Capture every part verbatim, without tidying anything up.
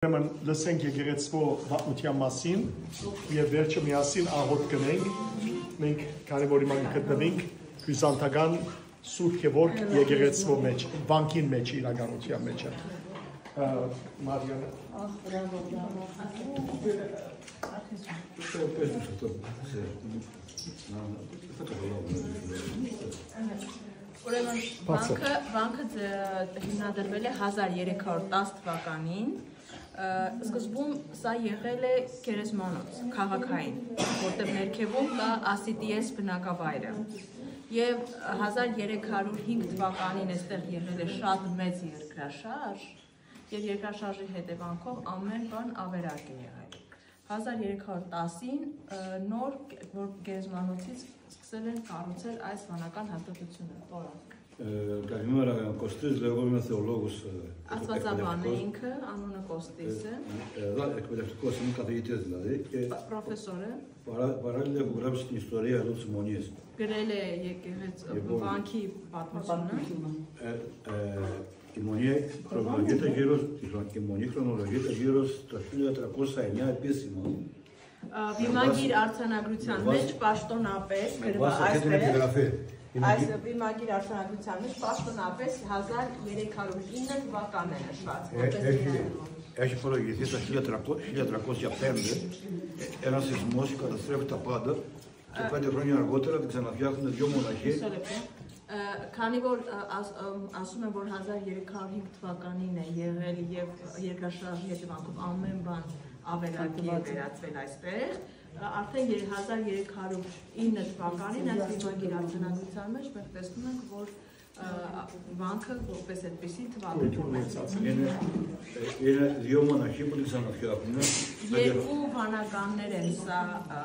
Ուրեմն լսենք եկեղեցւոյ պատմութեան մասին եւ վերջը միասին աղօթք կ'ընենք։ Մենք քանի որ հիմա կը գտնուինք հիւզանդական Սուրբ Գեորգ եկեղեցւոյ մէջ, վանքին մէջ, իրականութեան մէջ։ Ա, Մարիան։ Ուրեմն վանքը, վանքը ձ-, հիմնադրվել է հազար երեք հարյուր տաս թվականին։ Ը, սկզբում սա եղել է գերեզմանոց, քաղաքային, որտեղ ներքևում կա Ասիտիես բնակավայրը։ Եվ հազար երեք հարյուր հինգ թվականին էստեղ եղել է շատ մեծ երկրաշարժ, եւ երկրաշարժի հետևանքով ամեն բան ավերակ է եղել։ Հազար երեք հարյուր տասին, ը, նոր գ-, որ գերեզմանոցից սկսել են կառուցել այս վանական հաստատությունը, որը Ը, Գալինոյ Արագյան, Կոստիս Լեովոյնը թեոլոգուս, ը, Աստվածաբան է Էփոկեփոս։ Ինքը, անունը Կոստիս է։ Ը, ը, դա էկվելեկտիկոս, ինքը կաթեդրիտ է, դե, Պ-, պրոֆեսոր է։ Պարա-, պարալել է Ուգրաբսկին Իսტორիա Լուց Մոնիես։ Գրել է եկեղեց-, Եվ որ վանքի պատմությունը։ Ը, ը, Իմոնիա քրոնոլոգիետը գերոս, Իմոնի քրոնոլոգիետը գերոս, Տաշուլիա Տրակոսայ, նյա էպիսիմոն։ Ա, Վիմագիր արձանագրության մեջ պաշտոնապես գրված Բաս այդտեղ։ Էպիգրաֆը։ Այս Վիմագիր արձանագրության մեջ պաշտոնապես հազար երեք հարյուր ինը թվականն է նշված, որպես Էշի, միանուն։ Էշի փորը եթե Տաշուլիա Տրակո-, Շուլիա Տրակոսիա պեմբը, Էրասիս Մոսկա, Սրեֆ Տապադը, Չեփա դեխրոնի արգոտերը, դիքսանաֆիախն դյո մոնախի։ Ը, քանի որ, ը, աս-, ըմ, ասում են, որ հազար երեք հարյուր հինգ թվականին է եղել եւ երկրաշարժի հետևանքով ամեն բան ավերակի է վերածվել այստեղ, ը, արդեն եր-, հազար երեք հարյուր ինը թվականին այս Վիմագիր արձանագրության մեջ մենք տեսնում ենք, որ, ը, վանքը որպես այդպիսի թվագրվում է։ Երը, երը դյո մոնախի, դիքսանաֆիախն է։ Երկու վանականներ են սա, ը,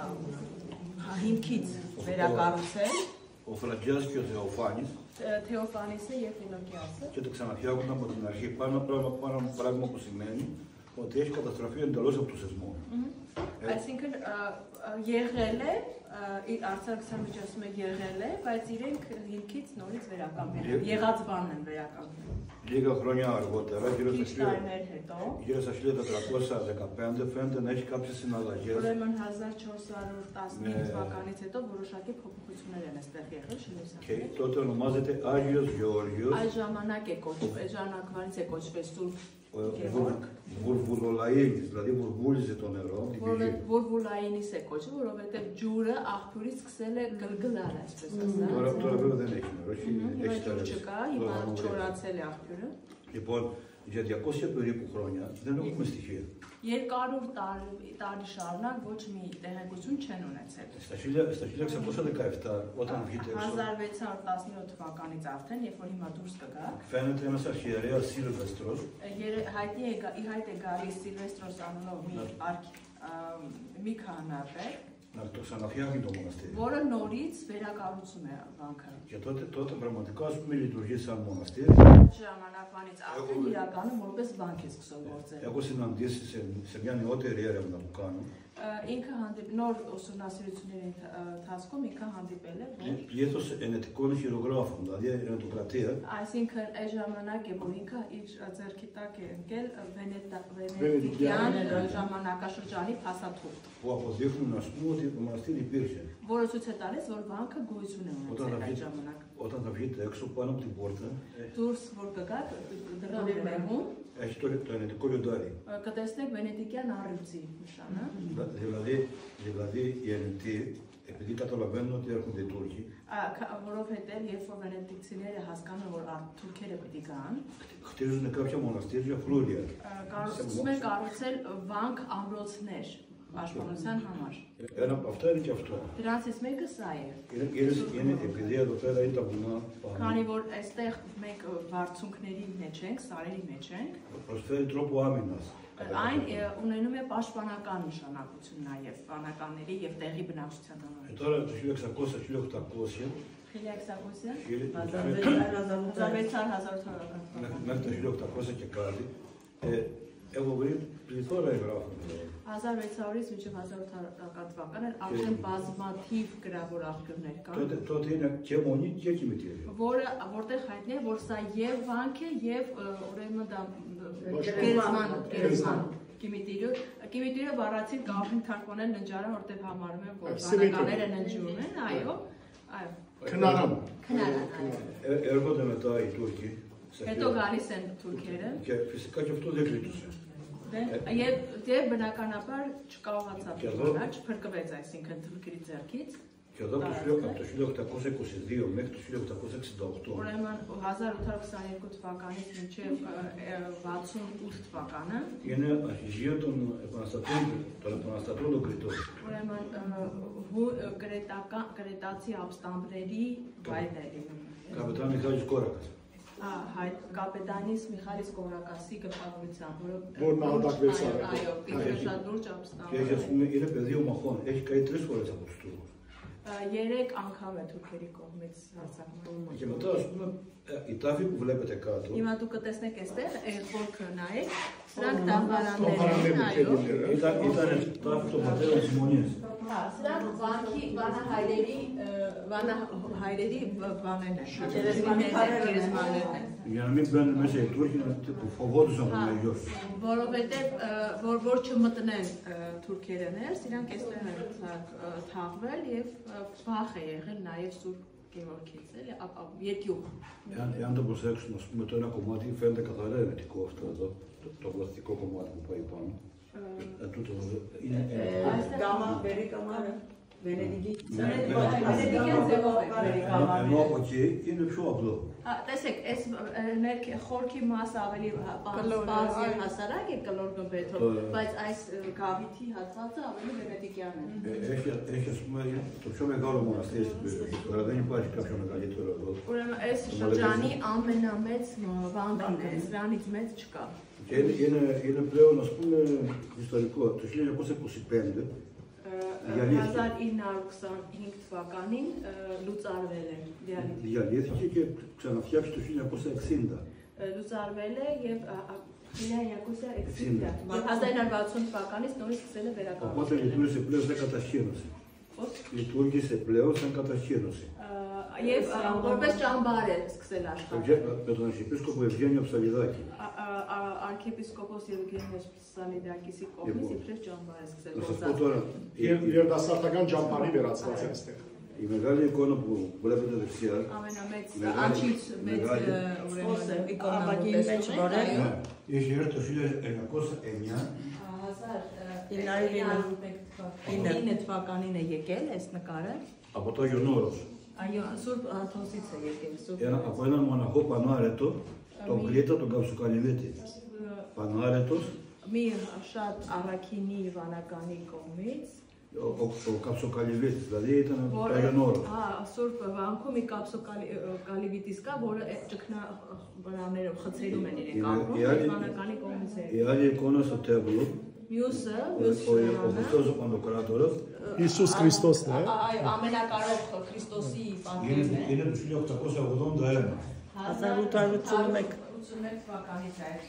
հիմքից վերակառուցել։ Օֆրաջասկիո Թեոֆանիս։ Ը, Թեոֆանիսը եւ Ֆինոկիասը։ Չդքսանաֆիախն մոտ նարժի պարմա-, պարմա-, պարմա-, պարագմոկուսի մենի, մոտ էշ կատաստրոֆի ընդալոս ապտուսես մոն։ Մհմ։ Այսինքն, ը, ը, եղել է, ը, իր արձակցության մեջ ասում է եղել է, բայց իրենք հիմքից նորից վերականգնել են, Ե- եղած բանն են վերականգնել։ Լիգա Խրոնյա Արգոտը, հա, Քիչ երեսաշլի-, տարիներ հետո։ երեսաշլի դա Տրակոսա, դեկա Պենդը, Ֆենդը, նեշ կապսիսին ալա, ես Ուրեմն հազար չորս հարյուր տասնհինգ Մե- թվականից հետո որոշակի փոփոխություններ են այստեղ եղել շինության Քեյ, մեջ։ Տոտը նոմազը թե Աջիոս Գեորգիոս։ Այդ ժամանակ է կոչ-, այդ ժամանակվանից է կոչվել Սուրբ Ո-, Գեորգ։ որ, որ Վուրվուլային, զլադի որ Վուլի զետոներով, դիպիժի։ Որովհետև Վուրվուլայինից է կոչվում, որովհետև ջուրը աղբյուրից սկսել է գլգլալ, այսպես ասած։ Τώρα, τώρα βέβαια δεν έχει νερό, έχει, Մհմ, հիմա έχει ջուր տարել չկա, հիմա Լոռանով չորացել է աղբյուրը։ Դիպոն, Ջեդիակոսի Պուրի Պուխրոնյա, δεν έχουμε στοιχεία։ Երկար տարի, տարի շարունակ ոչ մի տեղեկություն չեն ունեցել։ Στα χίλια, στα χίλια εξακόσια δεκαεπτά, όταν βγήκε έξω, հազար վեց հարյուր տասնյոթ թվականից արդեն, երբ որ հիմա դուրս կգա, Φαίνεται ένας αρχιερέας Σίλβεστρος. Երը-, հայտնի է գա-, ի հայտ է գալիս Սիլվեստրոս անունով մի Նա- արք-, ա, մի քահանա է, Να το ξαναφτιάχνει το μοναστήρι. որը նորից վերակառուցում է վանքը։ Και τότε, τότε πραγματικά, ας πούμε, λειτουργεί σαν μοναστήρ. Այդ ժամանակվանից արդեն իրականում որպես վանք է սկսում գործել։ Έχω συναντήσει σε, σε μια νεότερη έρευνα που κάνω. Ը, ինքը հանդիպ-, նոր ուսումնասիրությունների ընթ-, ը, ընթացքում ինքը հանդիպել է, որ Pietro Enneticon χειρογράφων, δηλαδή Ενετοκρατία. Այսինքն, այդ ժամանակ է, որ ինքը իր ձեռքի տակ է ընկել Վենետա-, Վենետիկյան ժամանակաշրջանի փաստաթուղթ։ Που αποδείχνουν, ας πούμε, ότι το μοναστήρι υπήρχε. Որը ցույց է տալիս, որ վանքը գոյություն է Όταν ունեցել θα այդ βγει, ժամանակ։ Όταν θα βγείτε έξω, πάνω από την πόρτα, Դուրս որ կգաք, դռան վերևում, Έχει το, το ενετικό λιοντάρι. Ը, կտեսնեք Վենետիկյան առյուծի նշանը։ Դա, դիլադի, դիլադի երնտի, էպիդի կատալաբեն նոտ երկու դե Թուրքի։ Ա, քա-, որովհետև երբ որ վենետիկցիները հասկանում են, որ ար-, թուրքերը պիտի գան, Χτίζουν κάποια μοναστήρια φλούρια. Ը, կառուցում են կառուցել վանք ամրոցներ պաշտպանության համար։ Ένα από αυτά είναι και αυτό. Դրանցից մեկը սա է։ Είναι, είναι, είναι, επειδή εδώ πέρα είναι τα βουνά πάνω, Քանի որ այստեղ մենք, ը, բարձունքների մեջ ենք, սարերի մեջ ենք, προσφέρει τρόπο άμυνας. Այն, ը, ունենում է պաշտպանական նշանակություն նաև վանականների և տեղի բնակչության համար։ Ε, τώρα το χίλια εξακόσια, χίλια οκτακόσια, Հիլիաքսակոսը, Χίλια- հազար վեց հարյուր, հազար ութ հարյուր թվականին։ Μέχρι, μέχρι το χίλια οκτακόσια και κάτι, ε, έχω βρει πληθώρα εγγράφων. Հազար վեց հարյուր մինչև հազար ութ հարյուր թվականն արդեն բազմաթիվ գրավոր աղբյուրներ կան։ Τότε, τότε είναι και μονή και կիմητήριο. Որը, որտեղ հայտնի է, որ սա և վանք է, և, ը, ուրեմն դա, ը, Պաշտպան- գերեզման, գերեզման։ Կիմիտիրը, կիմիտիրը բառացին կարող են թարգմանել ննջարան, որտեղ համարում են, որ Սիմիտիրը։ Վանականները ննջում են, այո, այո, Քնարան։ Քնարան, այո։ Քնարան։ Է-, երկու դեմը տա ի Թուրքի, Հետո Սերբիա։ Գալիս են թուրքերը։ Կե-, ֆիզիկա կեֆտո դեգրիտուս է։ Դե, Է- և դե բնականաբար չկարողացավ Կերտո։ իմանալ, չփրկվեց, այսինքն թուրքերի ձեռքից։ Կերտո Տարածքը։ Դուշիլը, դուշիլը օգտակոս է կուսի, դիո, մեկ դուշիլը օգտակոս է կսի դողտո։ Ուրեմն հազար ութ հարյուր քսաներկու թվականից մինչև, ը, ը, վաթսուն ութ թվականը։ Ինը ժիոտոն էպանաստատոն, տորապանաստատոն լոկրիտոր։ Ուրեմն, ը, հու-, ը, կրետական, կրետացի ապստամբների վայրն է լինում։ Կապիտան Միքայել Կորակաս։ Ա, հայ-, կապիտանիս Միքայելիս Կորակասի գլխավորությամբ, որը Որ նահատակվեց այո, արագ։ Այո, Այո։ Շատ լուրջ ապստամբներ։ Ես ասում եմ, իրը պետք է մախոն, էջ կայ դրես որ էսա պուստուր։ Ա, երեք անգամ է թուրքերի կողմից հարձակման։ Եկե մտա ասում եմ, ը, իտավի ու վլեպ է կա դու։ Հիմա դուք կտեսնեք էստեղ, ը, խորքը նայեք, սրանք դամբարաններ են, Թոփարաններ այո։ Իտա-, իտան է տաֆ թոփատել ես մոնես։ Հա, սրանք վանքի, վանահայրերի, ը, վանահայրերի վ-, վանեն են, գերեզմաներն են, գերեզմաներն են։ Յանի բան մեզ է, դուր կինա, ֆովոդուս Հա, ամեն յոր։ որովհետև, ը, որ, որ չմտնեն, ը, թուրքերը ներս, իրանք էստեղ են թաղ-, ը, թաղվել և, ը, վախ է եղել նաև Սուրբ Գևորգից, էլի, ապ-, ապ-, երկյուղ։ Յան, յան դը բուսեքս մոս մտոնա կոմատի ֆենդը կատարել է դիքով տոզո, տոկոս դիքով կոմատ կուպայի պան։ Ը, Ը, դու տոզո, ինը, Ը, Այս կամա, վերի կամարը, Վենեդիկի։ Վենեդիկյան ձևով է։ Վերի կամարը։ Նո, օքեյ, ինը շու աբլո։ Հա, տեսեք, այս, ը, ներք-, խորքի մասը ավելի հա-, պարզ, Կլոր, պարզ և այո։ Հասարակ է կլոր գմբեթով, Կլոր։ Բայց այս, ը, գավիթի հատվածը ավելի վենետիկյան է։ Ը, էս, էս, էս, մը, դուք շո մը գալու մնաս, էս, ը, Գարադանի պաշ կապ շո մը գալի թորը, Ուրեմն այս Ուրեմն շրջանի էս ամենամեծ, ը, վանքն է, Վանքը։ Սրանից մեծ չկա։ Ին, ին, ին պլեոն ասում է, իստորիկո, точнее, կոս է կուսի պենդը։ Ը, Յալիթ։ Հազար ինը հարյուր քսանհինգ թվականին, ը, լուծարվել է Դիալիթ։ Դիալիթ, կի, կի, քսանավկյակ, точнее, կոս է քսինտա։ Ը, լուծարվել է և, ա, ա, Իլիա Յակոսիա Էքսինտա։ Էքսինտա։ Հազար ինը հարյուր վաթսուն թվականից նորից սկսել է վերակառուցել։ Okote liturgise pleo se catachienos. Ո՞ր։ Liturgise pleo se catachienos. Ա, և, ա, որպես ճամբար է սկսել աշխատել։ Պետոնաշ եպիսկոպ Եվգենիո Պսալիդակի։ Ա, ա, ա, արքեպիսկոպոս Եվգենիոս Պսալիդակիսի կողմից Եվ իբրև ճամբար է սկսել Սա գործածել։ Սպոտորը Եր-, երիտասարդական ճամբարի վերածված է այստեղ։ Ի մեգալի իկոնը պու-, պլեպետը դրսիար։ Ամենամեծ, Մեգալի, աչից մեծ, մեգալի։ Ը, ուրեմն Սպոսը, իկոնը ապակին մեջ տեսնում որ է, եք, այո։ Ես երթ ուսիլ էր էնակոս էնյա։ Հազար, ը, Ինը, ինը, ինը։ Ինը թվականին է եկել այս նկարը։ Ապա տա յոնորոս։ Այո, Սուրբ Աթոսից է եկել, Սուրբ Եան, Աթոս։ Ապայնան մոնախո պանարետո, Մի- տոկրետա տո գաբսուկալիվետի։ Պանարետոս։ Մի շատ առաքինի վանականի կողմից։ Ո-, ո-, ո-, կապսոկալիվետի, դա դե ետան Որ, տայրենորը։ հա, Սուրբ Վանքում մի կապսոկալի-, ը, կալիվիտիս կա, որը է ճգնա-, բնարներով խցերում են իրենք Իա-, ապրում, իա-, այդ վանականի կողմից է։ Իա-, եկոնը սո թեբլու, Մյուսը, մյուս Օ-, Օ-, Օգուստոս Պանոկրատորը։ Հիսուս Քրիստոսն է։ Ա-, այո, ամենակարող Քրիստոսի պատկերն է։ Ինը դուշիլ օգտակոս է ողոդոն դայանը։ Հազար ութ հարյուր ութսուն մեկ։ Ութսուն մեկ թվականից է այդ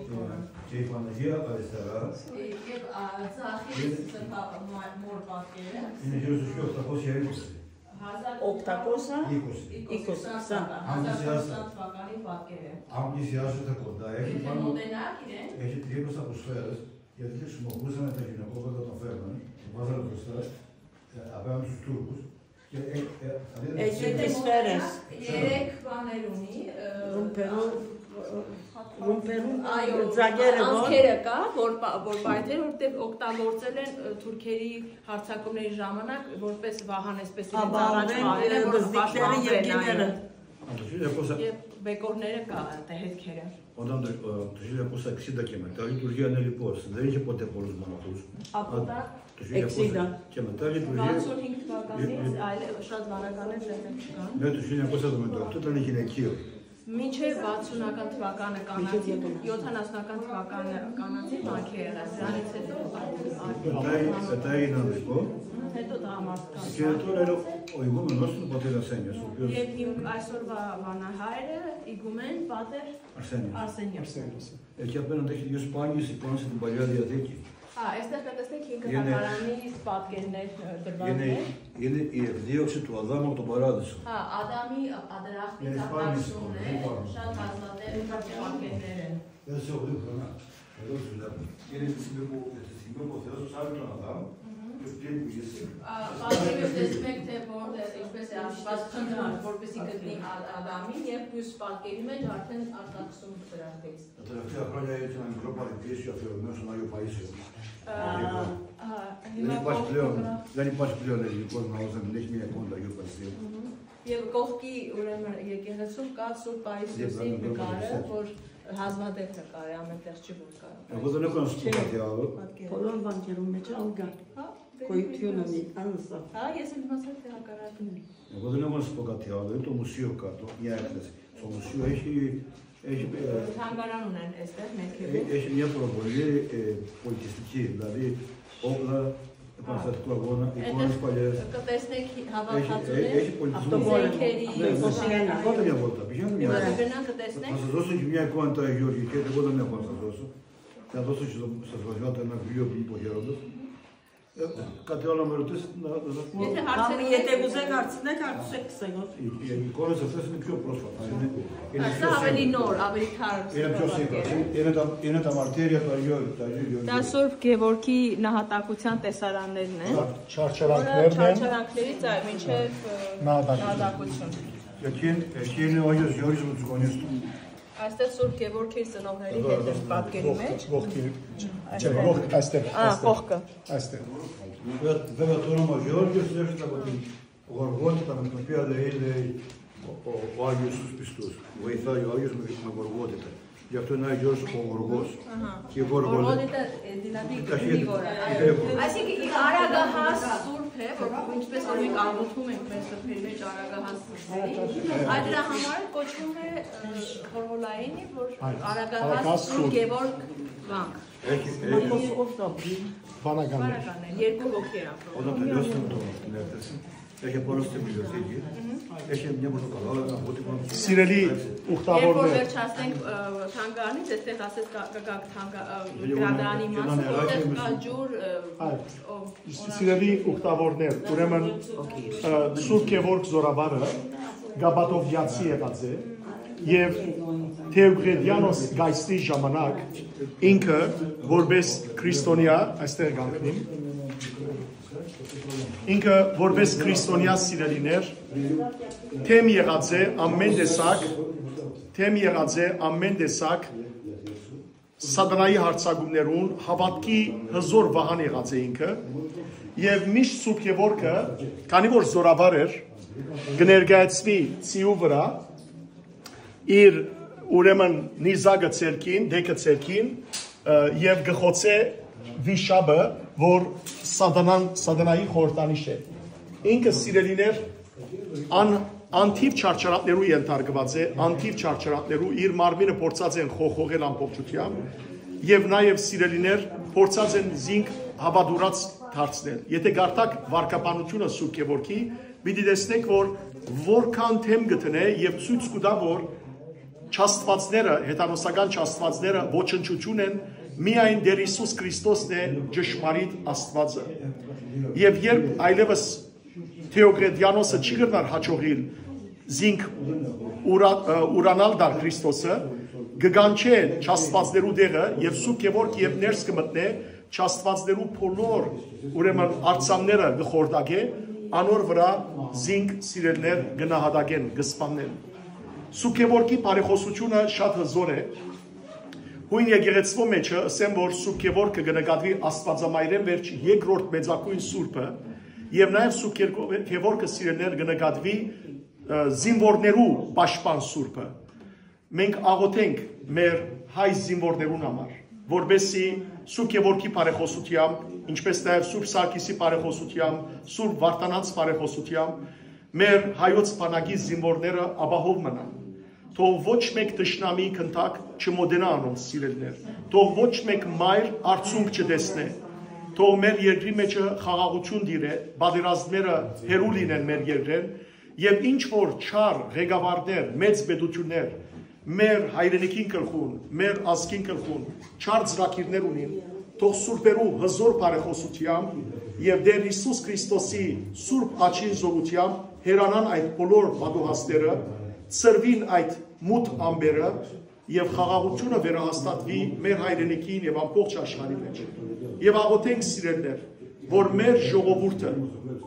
իկոնը։ Ջեյ Պանագիա Արեստարա։ Է, և, ա, ձախից Ես- սրբա-, մա-, մոր պատկերը։ Ինը դուշիլ օգտակոս երկուս է։ Հազար Օգտակոսը։ Իկոս։ Իկոս, Իկոս, քսան, սա։ Հազար քսան թվականի պատկեր է։ Ամնիս Յասը թակոտ, դա է, Եթե Պանո-, մոտենաք իրեն։ Եթե դրեպս ապուստերս, եթե շմոկուսան է տակին, ով կա տոֆերն, բազար դոստար, ապա ամս թուրքուս, Ե-, ե-, ե-, Էջի Եթե դիսֆերես։ մոտենաք, երեք բաներ ունի, ը, Ռումբերու, ռումբերու այո, ձագերը որ անցքերը կա, որ պա-, որ պայթեր, որտեղ օգտագործել են, ը, թուրքերի հարձակումների ժամանակ որպես վահան, այսպես իրենց առաջ Ապահովեն, պահել են, ը, որ գզդիկները պաշտպանվեն, և գիները։ այո։ Անդուշի դեպոսը Եվ բեկորները կա, դե, հետքերը։ Όταν το, ε, το χίλια εννιακόσια εξήντα και μετά λειτουργεί ανελειπώς. Δεν είχε ποτέ πολλούς μοναχούς. Από τα Ան-, το χίλια εννιακόσια εξήντα. Και μετά λειτουργεί Վաթսուն հինգ թվականից այլ շատ վանականներ դեռ չկան։ Ναι, το χίλια εννιακόσια εβδομήντα οκτώ ήταν γυναικείο. Մինչև վաթսունական թվականը կանացի, յոթանասունական թվականը կանացի մաքերը, դրանից հետո Μετά, μετά έγινε ανδρικό. Հետո տղամարդկան։ Και τώρα είναι ο ηγούμενός του, ο πατέρ Αρσένιος, ο οποίος Եվ իմ այսօրվա վանահայրը იგումեն պատեր Արսենյոս։ Արսենյոս։ Εκεί απέναντι έχει δύο σπάνιες εικόνες από την Παλαιά Διαθήκη. Հա, այստեղ կտեսնեք հին Ին է, կտակարանի պատկերներ, ը, դրված ին է, են։ Ին է η εκδίωξη του Αδάμ από τον παράδεισο. Հա, Ադամի ա-, ադրախտից Ին է սպանիես արտաքսումն է, կողմը, շատ հազվադեպ պատկերներ են։ Ես ողջույն կունենամ։ Ele se simple cu, este simple cu, să nu am, eu pierd cu este. Ա, պատկերը տեսնեք, թե որտեղ, ինչպես է Աստված խնդրում, որպեսզի գտնի Ա-, Ադամին, եւ մյուս պատկերի մեջ արդեն արտաքսում դրախտեց։ Դրախտի ախրայ այդքան գրոպարի պիես շաֆերով, մյուս նայո պայիսը։ Ա, ա, Դանի պաշ պլեոն, դանի պաշ պլեոն է, կոն մաուզան, նեշ մի կոն դա յո պայիսը։ Մհմ։ Եվ կողքի, ուրեմն, եկեղեցում կա Սուրբ Պարիսիոսի նկարը, որ հազվադեպ նկար է, ամեն տեղ չի որ կա։ Io cosa ne conosco Pattialo? Պատկերը։ Բոլոր վանքերուն մեջ ալ կա։ Հա, գոյութիւն ունի, անսա։ Հա, ես ինձ մասը թե հակառակն է։ Io cosa ne conosco Pattialo? Io to museo cato, mi è che so museo, esci, esci, eh, Թանգարան ունեն այստեղ, ներքևում։ Esci, mi è proprio, eh, politistici, da lì, opla, Պասատկուա գոնա, Էդը իկոնոս պալեր։ Կտեսնեք հի-, Էշ, հավաքածուներ, էշ, պոլիտիզմ։ Զենքերի, Կոտոնի ա, կոտոնի ա, որտա, բիժան մի Եվ ա։ Գնան կտեսնեք։ Պասազոսը ջունյա կուանտա յոր յեքե, դե գոնա մի պասազոսը։ Դա դոսը չզո, սազվաժվա տենա գլիո բի պոհերոդը։ Կատեալա մերտես, նա, նա, Եթե հարցեր Կամ եթե ունեք, կուզեք հարցնեք, հարցուեք քսեգոտ։ Իկոնոս ասես մի քիչ պրոսվա, Սա ավելի նոր, ավելի թարմ Era più սուրբ secca, պատկեր է։ sì, era da, era da martiria, da io, da io, io, Դա io. Սուրբ Գևորգի նահատակության տեսարաններն են։ Չարչարանքներն են։ Չարչարանքներից այ մինչև, ը, Նահատակություն։ նահատակություն։ Io tiene, io tiene, io, io, io, io, io. Այստեղ Սուրբ Գևորգ իր ծնողների հետ էր պատկերի մեջ։ Ողջ, ողջ, Այստեղ։ Ողջ, այստեղ, Ա, այստեղ։ Կողքը։ Այստեղ։ Ve, ve torno Giorgio, se sta con Gorgota, tam kopija le, le, o, o, o Agios Pistus. Voi sa, o Agios me, me Gorgota. Io tu na Giorgio o Gorgos. Ահա։ Io Gorgos. Գորգոդիտը, ը, դիլադի Դա չի դիվորա, դիվորա։ Այսինքն, արագահաս սուրբ է, որ ինչպես որ մենք աղոթում ենք մեր սրբերի մեջ արագահաս սուրբերի, այդ դրա համար կոչվում է, ը, Հորհոլայինի, որ Այո, արագահաս արագահաս սուրբ սուրբ։ Գևորգ Վանք։ Eki, eki. Բանական է։ Բանական է, երկու հոգի էր ապրում։ O da biliyorsun, o da biliyorsun. Eki, polis de biliyorsun ki. Eki, ne burada kalıyor, bu tip Սիրելի Երբ որ ուխտավորներ, վերջացնենք, ը, թանգարանից, այստեղ ասես կա, կա, կա թանգա-, ը, Յո, գրադարանի յո, մասը, յո, որտեղ յո, կա յո, ջուր, ը, Այո։ ո-, Սիրելի ուխտավորներ, ուրեմն, ը, Սուրբ Գևորգ Զորավարը գաբատովյացի եղած է եւ Թեոկրետիանոս կայսրի ժամանակ ինքը որպես քրիստոնեա, այստեղ կանգնիմ, ինքը որպես քրիստոնեա, սիրելիներ, թեմ եղած է ամեն տեսակ, թեմ եղած է ամեն տեսակ սատանայի հարձակումներուն, հաւատքի հզոր վահան եղած է ինքը, եւ միշտ Սուրբ Գևորգը, քանի որ զորավար էր, կը ներկայացուի ծիու վրայ, իր, ուրեմն, նիզակը ձեռքին, դեքը ձեռքին, ը, եւ գը խոցէ վիշապը, որ սատանան, սատանայի խորհրդանիշ է։ Ինքը, սիրելիներ, ան-, անթիվ չարչարանքներու ենթարկուած է, անթիվ չարչարանքներու, իր մարմինը փորձած են խոխողել ամբողջությամբ, եւ նաեւ, սիրելիներ, փորձած են զինք հաւատուրաց դարձնել։ Եթե գարտակ վարկաբանությունը Սուրբ Գևորգի, պիտի տեսնեք, որ որքան թեմ կը դնէ եւ ցոյց կու տայ, որ չաստուածները, հեթանոսական չաստուածները ոչնչություն են, միայն Տեր Յիսուս Քրիստոսն է ճշմարիտ Աստուածը։ Եւ երբ այլեւս Թեոկրետիանոսը չի կրնար հաջողիլ զինք ուրա-, ը, ուրանալ տար Քրիստոսը, կը կանչէ չաստուածներու դեղը եւ Սուրբ Գևորգ երբ ներս կը մտնէ, չաստուածներու բոլոր, ուրեմն, արձանները կը խորտակէ, անոր վրայ զինք, սիրելիներ, կը նահատակեն, կը սպաննեն։ Սուրբ Գևորգի բարեխոսությունը շատ հզոր է։ Հույն եկեղեցւոյ մեջը ըսեմ, որ Սուրբ Գևորգը կը նկատուի Աստուածամայրէն վերջ երկրորդ մեծագոյն սուրբը, եւ նաեւ Սուրբ Գերգո-, Գևորգը, սիրելիներ, կը նկատուի, ը, զինվորներու պաշտպան սուրբը։ Մենք աղոթենք մեր հայ զինվորներուն համար, որպեսզի Սուրբ Գևորգի բարեխոսությամբ, ինչպես նաեւ Սուրբ Սարգիսի բարեխոսությամբ, Սուրբ Վարդանանց բարեխոսությամբ մեր հայոց բանակի զինվորները ապահով մնան։ Թող ոչ մէկ թշնամի գնդակ չմոտենայ անոնց, սիրելիներ։ Թող ոչ մէկ մայր արցունք չտեսնէ։ Թող մեր երկրի մեջը խաղաղություն տիրէ, պատերազմները հեռու լինեն մեր երկրէն, եւ ինչ որ չար ղեկավարներ, մեծ պետություններ մեր հայրենիքին գլխուն, մեր ազգին գլխուն չար ծրագիրներ ունին, թող սուրբերու հզոր բարեխոսությամբ եւ Տեր Յիսուս Քրիստոսի սուրբ աջին զորությամբ հեռանան այդ բոլոր պատուհասները, ցրուին այդ մութ ամպերը, եւ խաղաղութիւնը վերահաստատուի մեր հայրենիքին եւ ամբողջ աշխարհի մէջ։ Եւ աղօթենք, սիրելիներ, որ մեր ժողովուրդը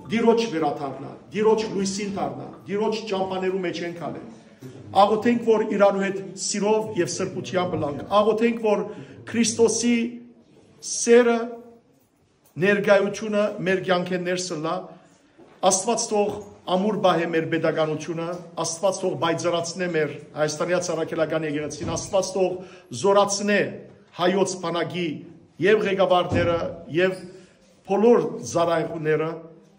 Տիրոջ վերադառնայ, Տիրոջ լոյսին դառնայ, Տիրոջ ճամբաներու մէջ ընկալէ։ Աղօթենք, որ իրարու հետ սիրով եւ սրբութեամբ ըլլանք։ Աղօթենք, որ Քրիստոսի սերը, ներկայութիւնը մեր կեանքէն ներս ըլլայ։ Աստուած թող ամուր պահէ մեր պետականութիւնը, Աստուած թող պայծառացնէ մեր Հայաստանեայ Առաքելական Եկեղեցին, Աստուած թող զօրացնէ հայոց բանակի եւ ղեկավարները եւ բոլոր ծառայողները,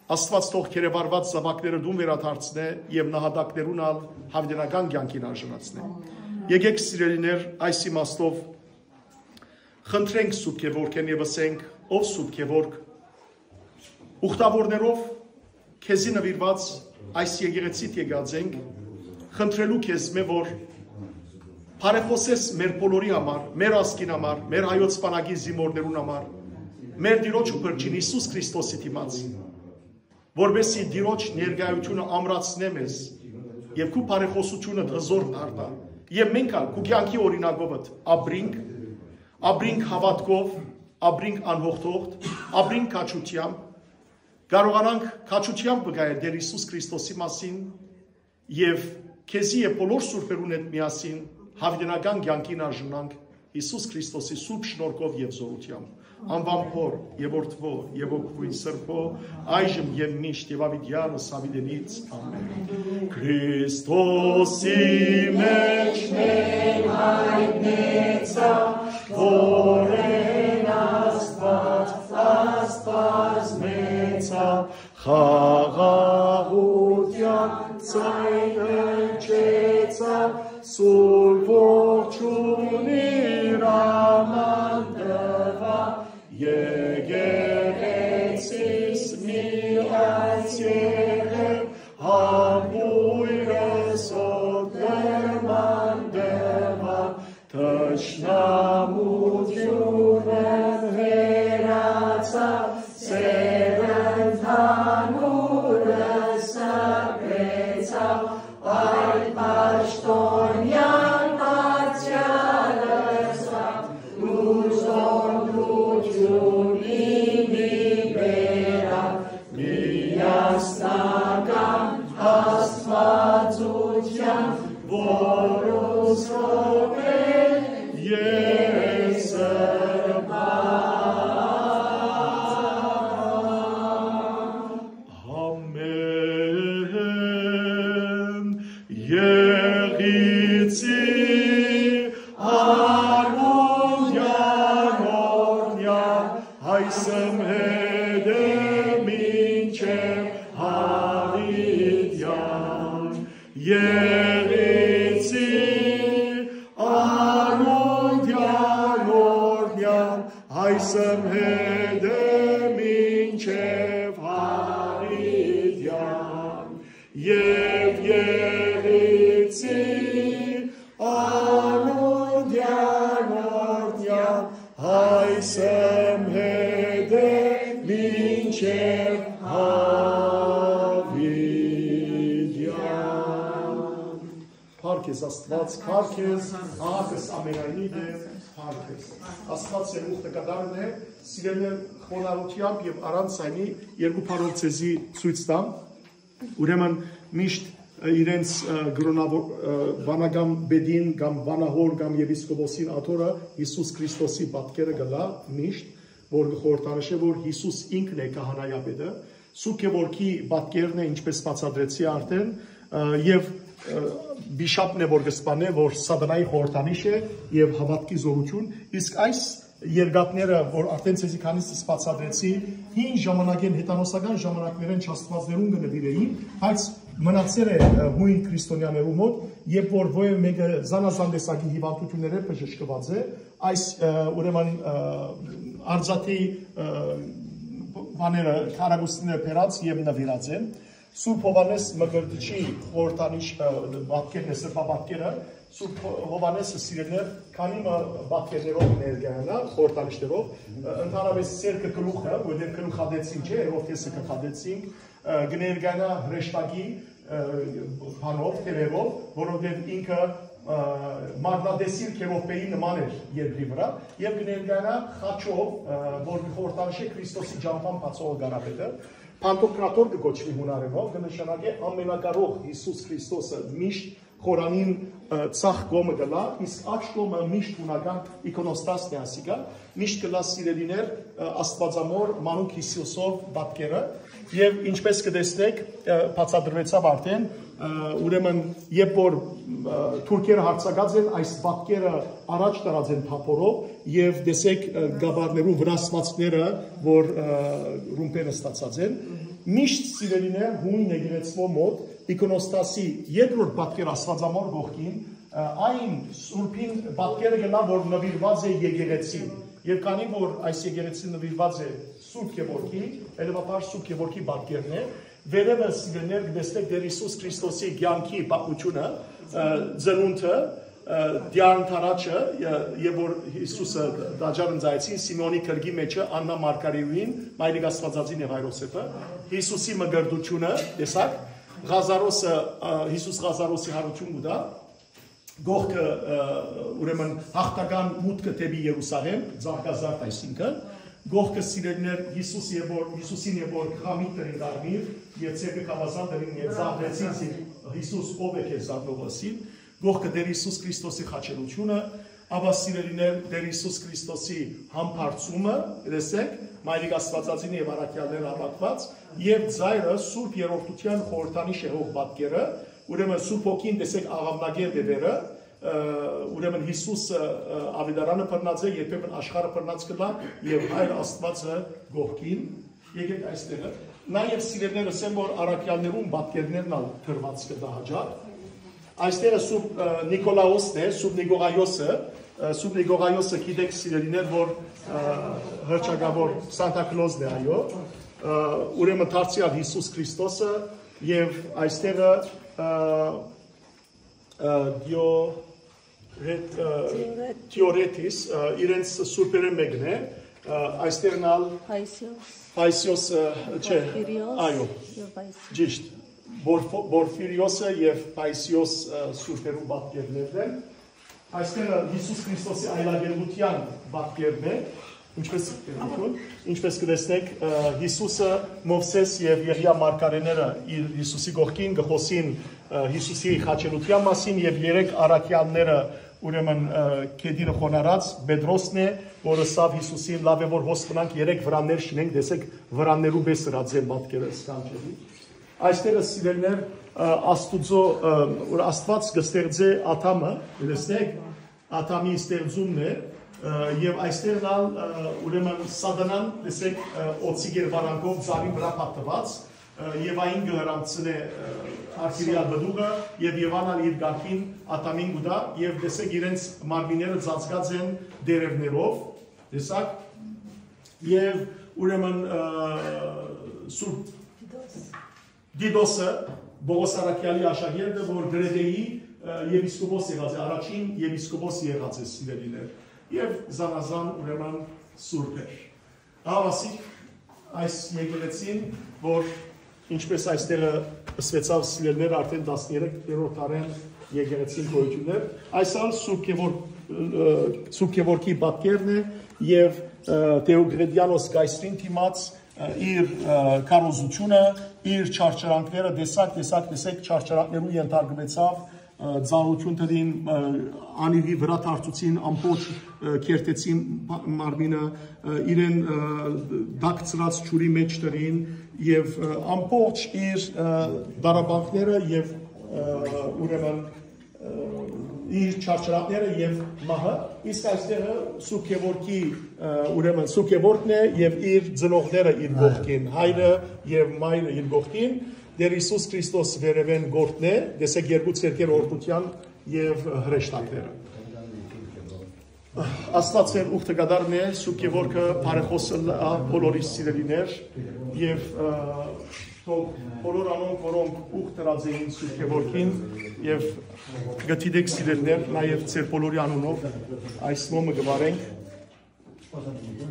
Աստուած թող գերեվարուած զաւակները տուն վերադարձնէ եւ նահատակներուն ալ յաւիտենական կեանքին արժանացնէ։ Եկէք, սիրելիներ, այս իմաստով խնդրենք Սուրբ Գեորգէն եւ ըսենք. «Ով Սուրբ Գեորգ, ուխտավորներով քեզի նուիրուած այս եկեղեցիդ եկած ենք, խնդրելու քեզմէ, որ բարեխօսես մեր բոլորի համար, մեր ազգին համար, մեր հայոց բանակի զինուորներուն համար, մեր Տիրոջ ու Փրկիչ Յիսուս Քրիստոսի դիմաց, որպեսզի Տիրոջ ներկայութիւնը ամրացնէ մեզ եւ քու բարեխօսութիւնը հզոր դառնայ, եւ մենք ալ քու կեանքի օրինակովդ ապրինք, ապրինք հաւատքով, ապրինք անհողդողդ, ապրինք քաջութեամբ, կարողանանք քաջութեամբ վկայել Տէր Յիսուս Քրիստոսի մասին եւ քեզի եւ բոլոր սուրբերուն հետ միասին յաւիտենական կեանքին արժանանք Յիսուս Քրիստոսի սուրբ շնորհքով եւ զօրութեամբ։ Անվան Փոր եւ Որդւոյ եւ Հոգւոյն Սրբոյ, այժմ եւ միշտ եւ յաւիտեանս յաւիտենից։ Ամէն։ Քրիստոսի մէջ մեր յայտնեցաւ, որ են Աստուած, Աստուած մեծաւ, խաղաղութեան ձայն հնչեցաւ, Սուրբ Ողջոյնը իր աման տուաւ, եկեղեցիս մի այց եղեր, համբոյրս օդ նման տուաւ, թշնամութիւնը հեռացաւ, սեր ընդհանուրը սրբեցաւ, այդ պաշտօնեան պատեալը սա, ու զօրութիւնի մի բերան, միասնական Աստուածութեան, որոց րոպէ ես Ամէն։ Եղիցի անունեան օրհնեան, այսմ հետ է մինչև յաւիտեան։ Եղիցի անունեան օրհնեան, այսմ հետ է մինչև յաւիտեան, եւ եղիցի անունեան օրհնեան, այսմ հետ է մինչև յաւիտեան։ Փառք ես Աստուած, փառք ես Ահակս ամենայնի դեմ, փառք ես։ Աստուած Սերմուխտը կատարն է, սիրելիներ, խոնարհությամբ եւ առանց այնի երկու բառով ձեզի ցոյց տամ։ Ուրեմն միշտ, ը, իրենց, ը, կրոնավոր, ը, վանական պետին կամ վանահոր կամ եպիսկոպոսին աթոռը Յիսուս Քրիստոսի պատկերը կլա միշտ, որ կը խորհրդանշէ, որ Յիսուս ինքն է քահանայապետը, Սուրբ Գեորգի պատկերն է, ինչպես բացատրեցի արդեն, ը, եւ, ը, վիշապն է, որ կը սպանէ, որ սատանայի խորհրդանիշ է եւ հաւատքի զօրութիւն, իսկ այս երկաթները, որ արդեն ձեզի քանիսը բացատրեցի, հին ժամանակէն, հեթանոսական ժամանակներէն չաստուածներուն կը նուիրէին, բայց մնացեր է, ը, յոյն քրիստոնեաներու մօտ, երբ որ ոեւ մէկը զանազան տեսակի հիվանդութիւններէ բժշկուած է, այս, ը, ուրեմն, ը, արծաթի, ը, բաները, քարագուստիները բերած եւ նուիրած են։ Սուրբ Յովհաննէս Մկրտիչի խորհրդանիշ, ը, պատկերն է, սրբապատկերը, Սուրբ Հովհաննէսը, սիրելիներ, քանի մը պատկերներով ներկայանայ, խորհրդանիշներով, ը, ընդհանրապես սերկը գլուխը, որտեղ գլուխ հատեցինք, չէ, Հերովդեսը գլուխ հատեցինք, ը, կը ներկայանայ հրեշտակի, ը, բանով, թեւերով, որովհետեւ ինքը ը, մարմնատեսիլ քերովբեի նման էր երկրի վրայ, եւ կը ներկայանայ խաչով, ը, որ կը խորհրդանշէ Քրիստոսի ճամբան բացողը կարապետը։ Պանտոկրատոր կը կոչուի հունարենով, կը նշանակէ ամենակարող Յիսուս Քրիստոսը միշտ խորանին, ը, ձախ կողմը կ'ըլլայ, իսկ աջ կողմը միշտ հունական իքոնոստասն է ասիկա, միշտ կ'ըլլայ սիրելիներ, ը, Աստուածամոր մանուկ Յիսուսով պատկերը, եւ ինչպես կը տեսնէք, ը, բացատրուեցաւ արդեն, ը, ուրեմն երբ որ, ը, թուրքերը յարձակած են, այս պատկերը առաջ տարած են թափորով, եւ տեսեք, ը, գաբարներուն վրայ ասվածքները, որ, ը, ռումբերը ստացած են, միշտ սիրելիներ հույն եկեղեցւոյ մօտ, իքոնոստասի երկրորդ պատկեր Աստուածամոր կողքին, ը, այն սուրբին պատկերը կ'ըլլայ, որ նուիրուած է եկեղեցին։ Եւ քանի որ այս եկեղեցին նուիրուած է Սուրբ Գեորգի, հետեւաբար Սուրբ Գեորգի պատկերն է, վերեւը սիրելիներ կը տեսնէք Տեր Յիսուս Քրիստոսի կեանքի պատմութիւնը, ը, ծնունդը, ը, դիարն թարաչը, ը, եւ որ Յիսուսը տաճար ընծայեցին Սիմէոնի կրկի մեջը, Աննա Մարգարեին, Մայրիկ Աստուածածին եւ Հայրոսեփը, Յիսուսի մկրտութիւնը, տեսակ, Ղազարոսը, ը, Յիսուս Ղազարոսի յարութիւն կու տայ, կողքը, ը, ուրեմն յաղթական մուտքը դէպի Երուսաղէմ, զարգազարդ այսինքն, կողքը սիրելիներ Յիսուս եւ որ, Յիսուսին եւ որ խամի տրին կարմիր, եւ ձեռքը գաւազան տրին եւ զարթեցին զի Յիսուս ով է քեզ զարթնողը ըսին, կողքը Տեր Յիսուս Քրիստոսի խաչելութիւնը, ապա սիրելիներ Տեր Յիսուս Քրիստոսի համբարձումը, տեսեք, Մայրիկ Աստուածածին եւ առաքեալները հավաքուած, եւ ծայրը Սուրբ Երրորդութեան խորհրդանիշ է հող պատկերը, ուրեմն Սուրբ Հոգին տեսեք աղաւնակերտ է վերը, ը, ուրեմն Յիսուսը, ը, աւետարանը բռնած է, երբեմն աշխարհը բռնած կ'ըլլայ, եւ Հայր Աստուածը կողքին, եկեք այստեղը, նաեւ սիրելիներ ըսեմ, որ առաքեալներուն պատկերներն ալ դրուած կը տայ հաճախ, այստեղը Սուրբ, ը, Նիկոլաոսն է, Սուրբ Նիկողայոսը, ը, Սուրբ Նիկողայոսը գիտեք սիրելիներ, որ, ը, հռչակաւոր Սանտա Քլոզն է, այո, ը, ուրեմն դարձեալ Յիսուս Քրիստոսը, եւ այստեղը, ը, ը, Դիորետ-, ը, Դիորետ-, Դիորետիս, ը, իրենց սուրբերէն մեկն է, ը, այստեղն ալ Պայսիոս, Պայսիոս, ը, չէ, Պորֆիրիոս այո, եւ Պայսիոս։ Ճիշտ, Պորֆ-, Պորֆիրիոսը եւ Պայսիոս, ը, սուրբերու պատկերներն են, այստեղը Յիսուս Քրիստոսի այլագերբութեան պատկերն է, ինչպես, ինչպես կը տեսնեք, ը, Յիսուսը, Մովսէս եւ Եղիա մարգարեները իր Յիսուսի կողքին կը խօսին, ը, Յիսուսի խաչելութեան մասին, եւ երեք առաքեալները, ուրեմն, ը, գետինը խոնարհած Պետրոսն է, որ ըսաւ Յիսուսին. «Լաւ է որ հոս մնանք, երեք վրաններ շինենք», տեսեք, վրաններու պէս ըրած են պատկերը սքանչելի։ Այստեղ սիրելիներ, ը, Աստուծո, ը, որ Աստուած կը ստեղծէ Ադամը, տեսնեք, Ադամի ստեղծումն է, ը, եւ այստեղ ալ, ը, ուրեմն Սատանան, տեսեք, ը, օծի կերպարանքով ծառին վրայ փաթթուած, ը, Եվային կը հրամցնէ, ը, արկիրիալ պտուղը, եւ Եվան ալ իր կարգին Ադամին կու տայ, եւ տեսեք իրենց մարմինները ծածկած են տերևներով, տեսակ, եւ ուրեմն, ը, Սուրբ Տիտոսը, Պողոս առաքեալի աշակերտը, որ Կրետէի, ը, եպիսկոպոս եղած է, առաջին եպիսկոպոս եղած է սիրելիներ, եւ զանազան ուրեմն սուրբեր։ Ահա ասիկ այս եկեղեցին, որ ինչպես այստեղը ըսվեցաւ սիրելիներ, արդեն տասներեք դարերորդ դարէն եկեղեցին գոյություններ, այս ալ Սուրբ Գևոր-, ը, Սուրբ Գևորգի պատկերն է, եւ, ը, Դեոկլետիանոս կայսրին դիմաց, ը, իր, ը, քարոզությունը, իր չարչարանքները, տեսակ, տեսակ, տեսակ չարչարանքներու ենթարկուեցաւ, ը, ծանրութիւն դրին, ը, անիվի վրայ դարձուցին, ամբողջ, ը, քերթեցին պա-, մարմինը, ը, իրեն, ը, դակցրած ջուրի մեջ դրին, եւ, ը, ամբողջ իր, ը, դարապանքները եւ, ը, ուրեմն, ը, իր չարչարանքները եւ մահը, իսկ այստեղը Սուրբ Գևորգի, ը, ուրեմն Սուրբ Գևորգն է եւ իր ծնողները իր կողքին, հայրը եւ մայրը իր կողքին, Տեր Յիսուս Քրիստոս վերեւէն կորտնէ, տեսեք երկու ցերկեր օրհնութեան եւ հրեշտակները։ Աստուած մեր ուխտը կատարն է, Սուրբ Գևորգը բարեխոսը լա բոլորիս սիրելիներ, եւ, ը, թող բոլոր անոնք, որոնք ուխ դրած էին Սուրբ Գևորգին, եւ գտիդեք սիրելիներ, նաեւ ձեր բոլորի անունով այս մոմը կվարենք,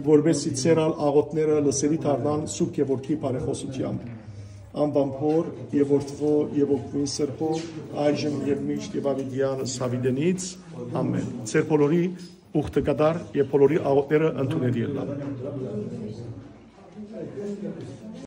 որպեսզի ձեր ալ աղոթները լսելի դառնան Սուրբ Գևորգի բարեխոսությամբ։ Անվան Փոր եւ Որդւոյ եւ Հոգւոյն Սրբոյ, այժմ եւ միշտ եւ աւիտեան սավիտենից։ Ամէն։ Ձեր բոլորի ուխտը կատարք եւ բոլորի աղօթքները ընդունելի ըլլան։